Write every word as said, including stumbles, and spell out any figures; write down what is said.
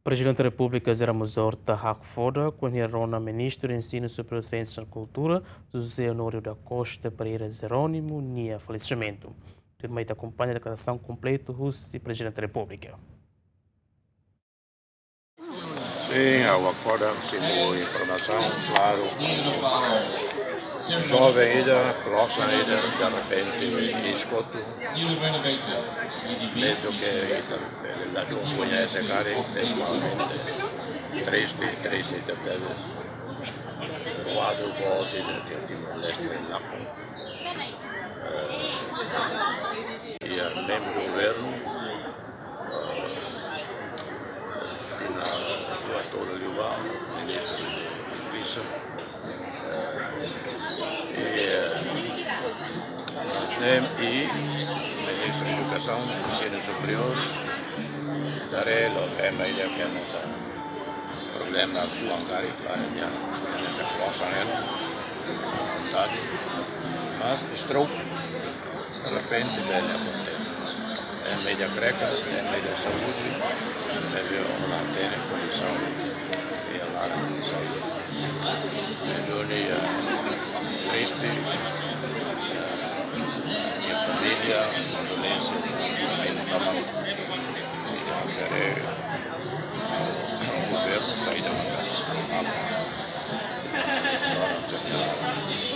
Prezidente Repúblika José Ramos Horta hakfodak ho nia rona Ministru Ensinu Superiór, Siénsia no Kultura, José Honório da Costa Pereira Jerónimo, nia falesimentu. Tuirmai ita akompaña deklarasaun kompletu husi Prezidente Repúblika. Sin, ha'u hakfodak, simu informasaun, klaru. Joven ida, klosan ida, derrepente, iha kotuk. Mezmu ke ita bele ladún koñese karik, pesoalmente. Triste, triste tebes. Kuadru boot ida ke Timor-Leste lakon. Eh, iha membru governu, eh, iha atuál liubá, Ministru Justisa, eh, i, eh, nem i Ministru Edukasaun, Ensinu Superiór, Daré, lo ema ida ke hanesan problema fuan karik, ba nia, nia kuasa nia vontade. Mas stroke, derrepente, bele akontese. Ema ida kreka, ema ida saúde, deve ona tene kondisaun iha laran saúde. Entaun, eh, triste, eh, iha família, kondolénsia, família, família, sere, governu, saida maka, apa.